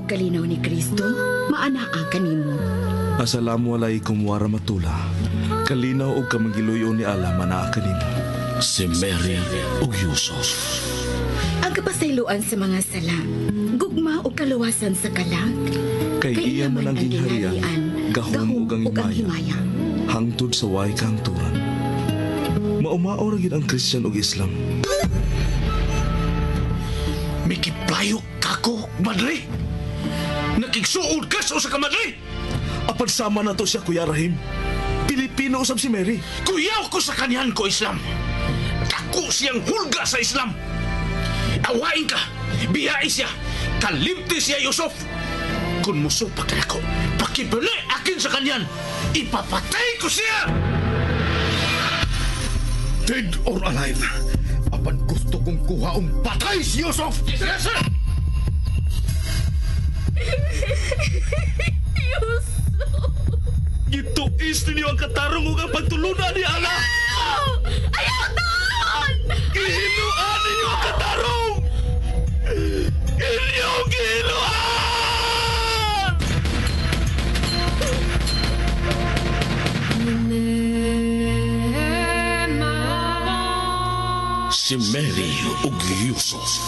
kalinaw ni Kristo, maanaa kanimo. Assalamu alaikum warahmatullah. Kalinaw og kamangiluyo ni Allah manaa kanimo. Si Mary ug Yusuf. Ang kapasayloan sa mga sala, gugma ug kaluwasan sa kalag. Kay iya man ang gingharian, gahom ug ang himaya. Hangtod sa way kahangturan. Maumao ra gyud ang Christian ug Islam. Mikiplayo kako, madre. Nakigsuod ka sa usa ka madre. Apan sama na to siya, Kuya Rahim. Pilipino usab si Mary. Kuyaw ko sa kanyan ko, Islam. Dako siyang hulga sa Islam. Awain ka, biyai siya, kalimti siya, Yusuf. Kung musupak na ako, pakibali akin sa kanyan, ipapatay ko siya! Dead or alive, apan gusto kong kuhaong patay si Yusuf! Yes, sir! Yusuf! Gituis ninyo ang katarong ug ang pagtulunan ni Allah! Ayaw taon! Gihinuan ninyo ang katarong! Inyong gihinuan! Si Mary ug Yusuf.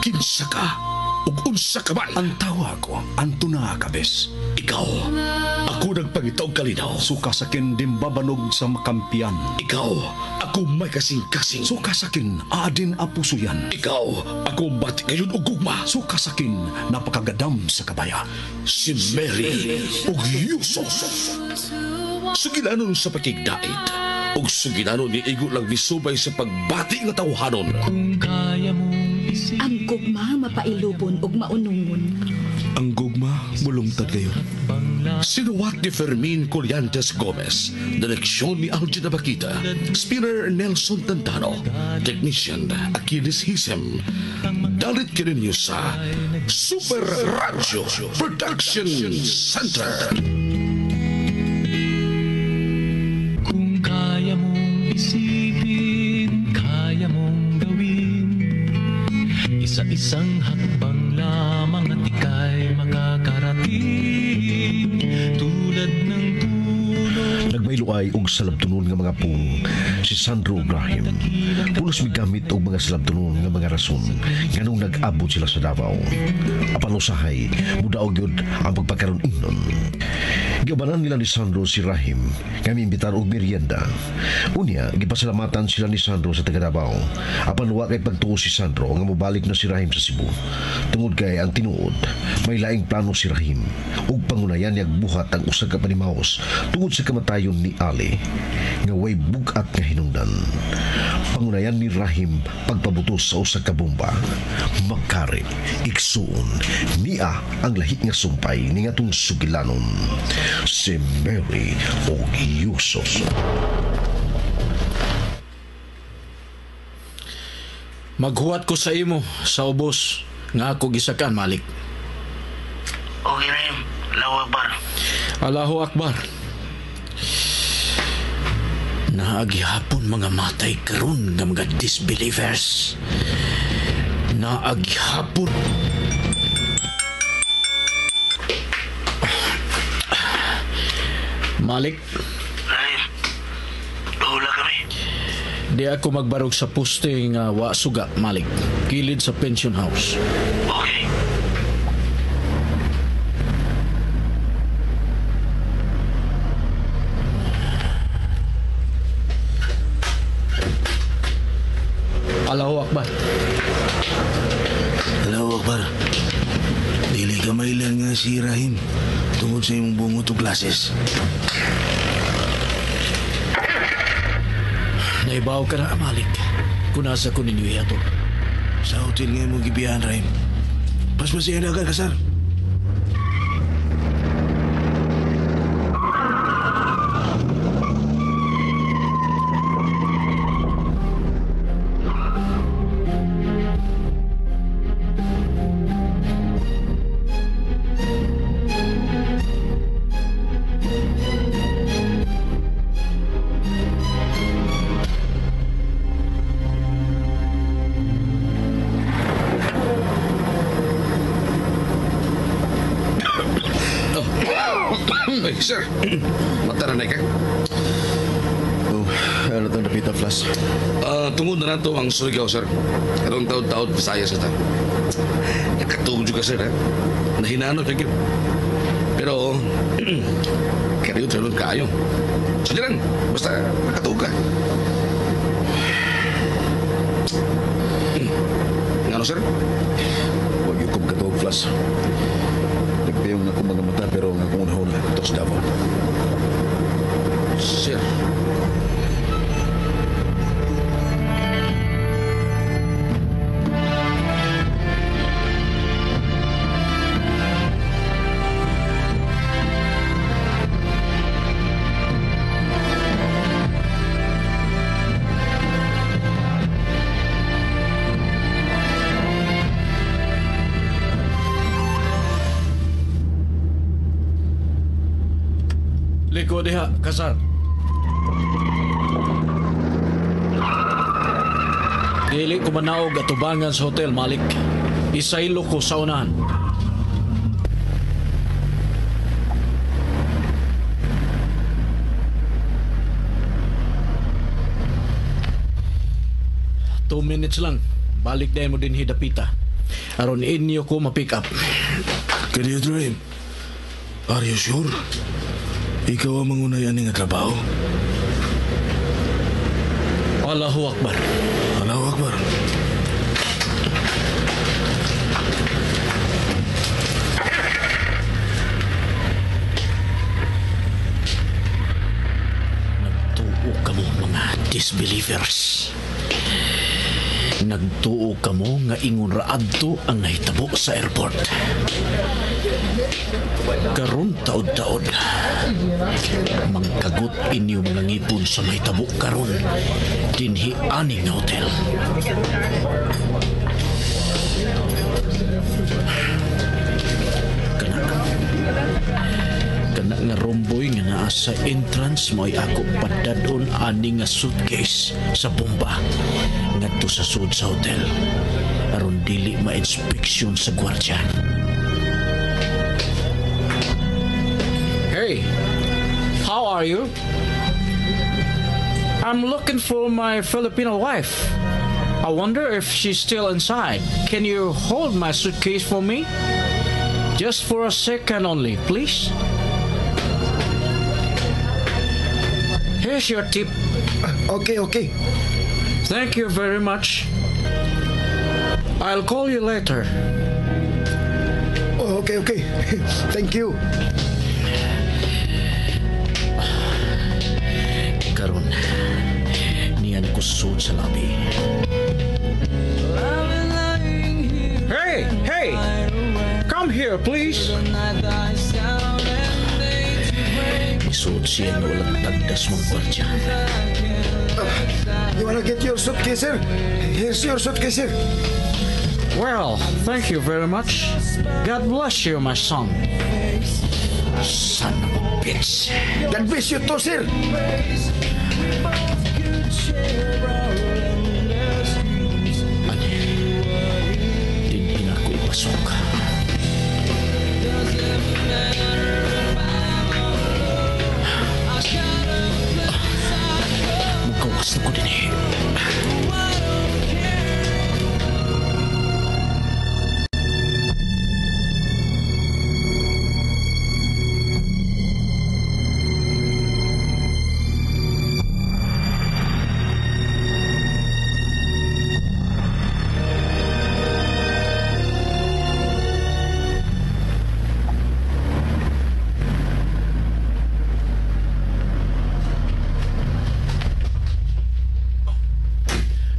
Kinsa ka ug unsa ka man? Ang tawa ko, Antona Cabes. Ikaw, ako nagpangita og kalinaw. Suka sakin dimbabanog sa makampiyan. Ikaw, ako may kasing-kasing. Suka sakin, aadin apusuyan. Ikaw, ako bati ngayon og gugma. Suka sakin, napakagadam sa kabaya. Si Mary ug Yusuf. Sugilanon sa pakigdait. Ug sugilanon ni igo lang misubay sa pagbati nga tawhanon. Kung kaya mong isipin. Ang gugma mapailubon ug maunungon. Ang gugma mulungtad kayo. Sinuwat ni Fermin Collantes Gomez, direksyon ni Algin Abakita, spinner Nelson Tantano, technician Achilles Hisem. Dalit kininyo sa Super Radio Production Center. Kung kaya mong isipin, kaya mong gawin. Isa-isang hakbang lamang at ika'y makakarating. Tulad ng puno. Nagmayluay og salabtunon nga mga pung si Sandro ug Rahim. Pulos migamit og mga salabtunon nga mga rason nganong nag-abot sila sa Davao. Apan usahay, mudaog yun ang pagpagkaroon ingnon. Giubanan nila ni Sandro si Rahim nga miimbitar og merienda. Unya, gipasalamatan sila ni Sandro sa taga Davao. Apan wa kay pagtuo si Sandro nga mobalik na si Rahim sa Cebu. Tungod kay ang tinuod, may laing plano si Rahim ug pangunayan niyag buhat ang usa ka panimaos tungod sa kamatayon ni Ali nga way bug-at nga hinungdan. Pangunayan ni Rahim pagpabutos sa usa ka bomba. Makari, igsuon, niya ang lahi nga sumpay ni ngatong sugilanon. Si Mary og Yusuf. Maghuwat ko sa imo sa ubos nga ako gisakan, Malik. Okay, Rahim. Allahu Akbar. Allahu Akbar. Naaghapon mga matay karon nga mga disbelievers. Naaghapon. Malik. Rahim, duhula kami. Di ako magbarog sa poste nga wa suga, Malik. Kilid sa pension house. Okay. Allahu Akbar. Allahu Akbar. Dili ka mailan nga si Rahim tungod sa imong bungot og glasses. Naibaw ka na, Malik. Kunasa ko ninyo ihatod. Sa hotel nga imong gibiyahan, Rahim. Paspasihan na ka, kasar. Ay, sir. Mata na ka. Oh, ano itong napita, Flash? Tungod na nato ang Surigao, sir. Karong taon-taon, Visayas na ta. Nakatugod ka, sir, ha? Nahinano siya, gyud. Pero, kariyo sa nun kaayo. Sige lang, basta nakatugod ka. Ngano, sir? Huwag yung kong katuog, Flash. Nagpiyong na akong mga mata pero ang akong unahon na ito sa Davao. Sir. Liko diha, kasar. Dili ko manaog atubangan sa hotel, Malik. Isaylo ko sa unahan. Two minutes lang. Balik dahil mo din hidapita. Aron inyo ko ma-pick up. Can you dream? Are you sure? Ikaw ang mangunay ani nga trabaho? Allahu Akbar. Allahu Akbar. Nagtuo ka mo mga disbelievers. Nagtuo ka mo nga ingon ra adto ang nahitabo sa airport. Karon taod-taod, mangkagot inyo mga ngipon sa mahitabo karon dinhi ani nga hotel. Kana nga romboy nga naa sa entrance mo'y ako padadon ani nga suitcase sa bomba ngadto sa sud sa hotel aron dili ma-inspeksyon sa gwardiya. Hey, how are you? I'm looking for my Filipino wife. I wonder if she's still inside. Can you hold my suitcase for me? Just for a second only, please. Here's your tip. Okay, okay. Thank you very much. I'll call you later. Oh, okay, okay. Thank you. Karon, niyan ko suod sa labi. Hey, hey! Come here, please. Isuot siya nga walang tagdas mong gwardya. You wanna get your suitcase, sir? Here's your suitcase, sir. Well, thank you very much. God bless you, my son. Son of a bitch. God bless you too, sir. Ani, dinhi na ako ipasok. Mukawas na ko din eh.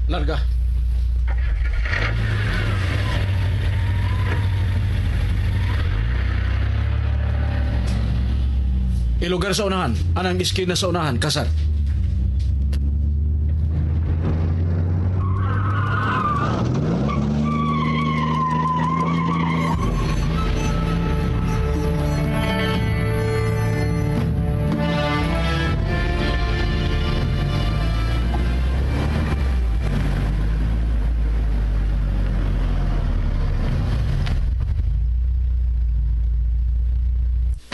Larga. Ilugar sa unahan. Anang iskina sa unahan, kasar.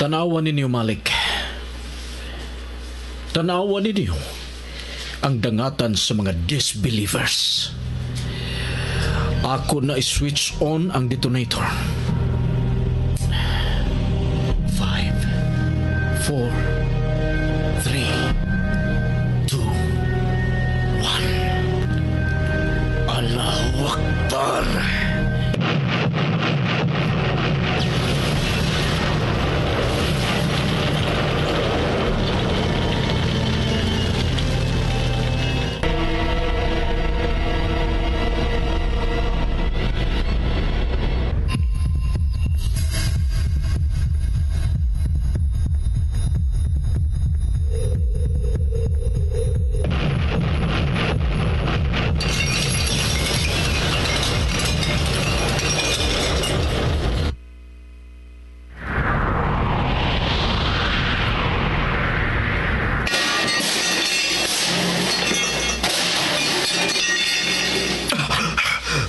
Tanawan ninyo, Malik. Tanawan ninyo ang dangatan sa mga disbelievers. Ako na i-switch on ang detonator. 5, 4, 3, 2, 1. Allahu Akbar!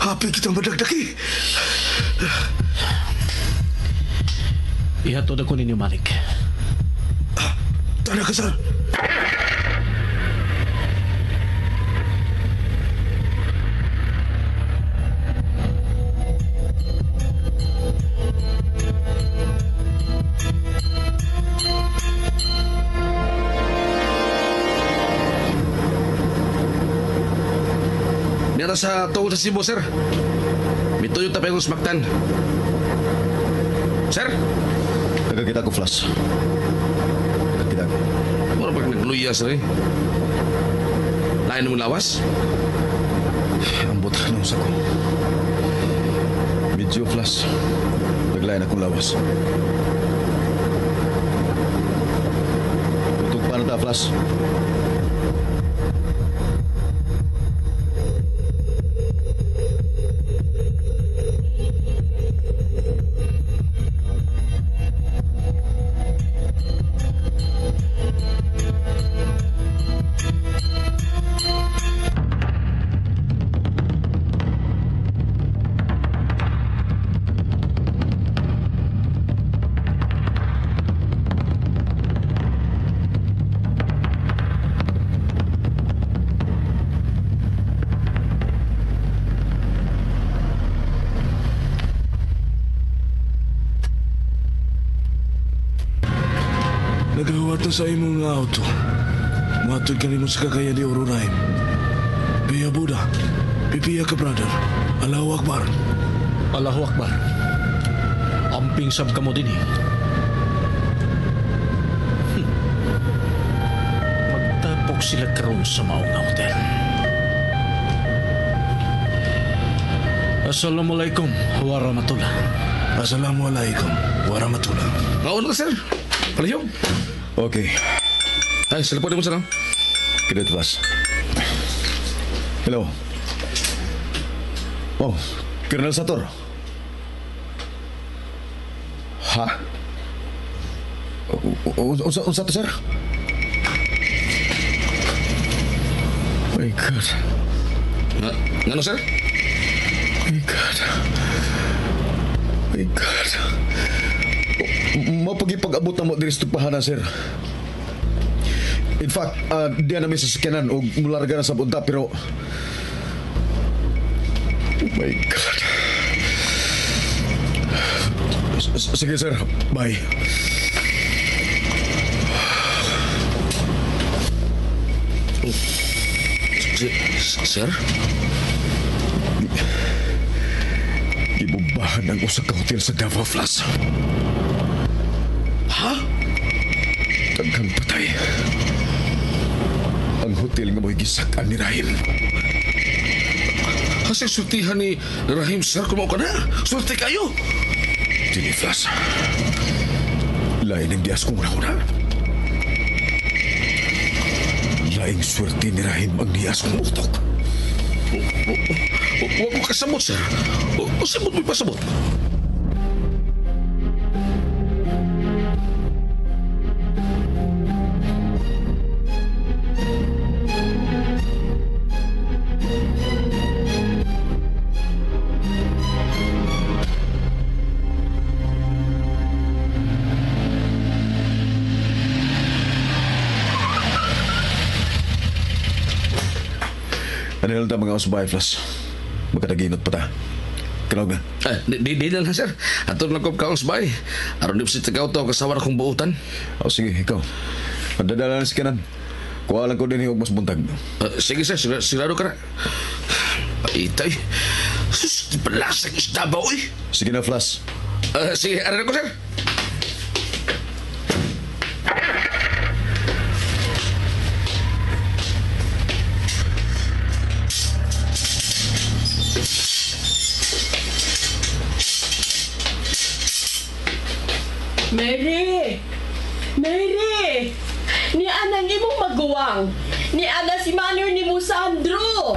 Happy kitang madagdaki. Ihatod ako ninyo, Malik. Tara ka, sir. Nara sa tuong sa Cebu, sir. Mituyo tapay kong smaktan. Sir? Nagkakita ko, Flash. Nagkakita ko. Mura pag nagluya, sir eh. Lain mo lawas? Ambot na usa ko. Medyo, Flash. Naglain akong lawas. Tutog pa na ta, Flash. Nagahuwat na sa imong auto. Matod ka nimo sa Cagayan de Oro, Rahim. Piya Buda. Pipiya ka, brother. Allahu Akbar. Allahu Akbar. Amping sab ka mo din eh. Magtapok sila karon sa maong hotel. Assalamualaikum warahmatullah. Assalamualaikum warahmatullah. Mauna ka, sir. Palihog. Okay. Ay, sila po mo, sir. Kredit, Flash. Hello. Oh, Colonel Sator. Ha? Unsa to, sir? My God. Ngano, sir? My God. My God. Mapagipag-abot na mo diri sa tugpahanan, sir. In fact, diyan namin sa sakyanan o mularga na sa punta, pero... Oh my God. Sige, sir. Bye. Oh. Sir? Gibumbahan ang usa ka hotel sa Davao, Flash. Ha? Daghang patay. Ang hotel nga mo'y gisak-an ni Rahim. Kasi sultihan ni Rahim, sir, kung ka na. Sulti kayo. Dili, Flash. Lain ang diyas kong una-una. Laing swerte ni Rahim ang niyas kong utok. Huwag mo kasamot, sir. O sabot mo'y pasabot. Ano lang ta mga usbay, Flash? Magkataginot pa ta. Kanaog na. Di na lang, sir. Ato lang ko kaong sabay. Aron di si tagaw to kasawa na kong buutan. O sige, ikaw. Ang dadala na si kanan. Kuha lang ko din og mas buntag. Sige, sir. Sigurado ka na. Itay. Sus, balasag isda ba, uy? Sige na, Flash. Sige, aran ko, sir. Mary! Mary! Ni anang imong maguwang. Ni ana si Manoy ni mo Sandro.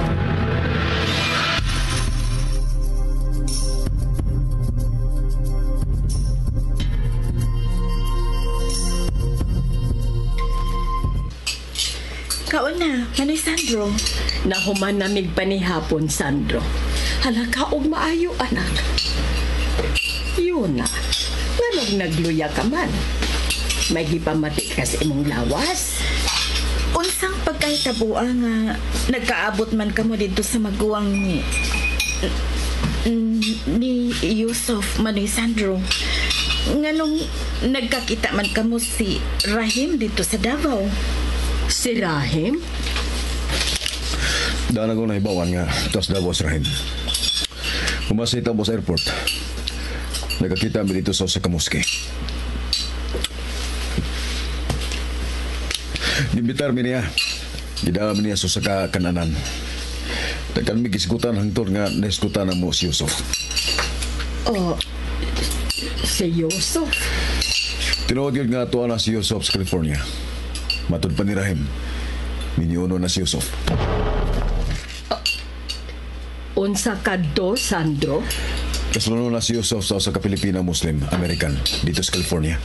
Kaon na, Manoy Sandro. Nahuman na mig panihapon, Sandro. Hala ka og maayo, anak. Yun na. Nganong nagluya ka man? May gipamati ka sa imong lawas. Unsang pagkahitaboa nga nagkaabot man kamo didto sa maguwang ni Yusuf Manoy Sandro. Nganong nagkakita man kamo si Rahim dito sa Davao. Si Rahim? Daan ako nahibawan nga tas Davao sa Rahim. Umasa ito sa airport. Nagkakita mi dito sa usa ka moske. Nimbitar mi niya. Gidala mi niya sa usa ka kananan. Daghan mi gisgutan hangtod nga nahisgutan na mo si Yusuf. Oh, si Yusuf. Tinuod gyud nga tuwa na si Yusuf sa California. Matud pa ni Rahim. Minyuno na si Yusuf. Unsa kadto, Sandro? Kasluno na si Yusuf sa usa ka Pilipina Muslim American dito sa California.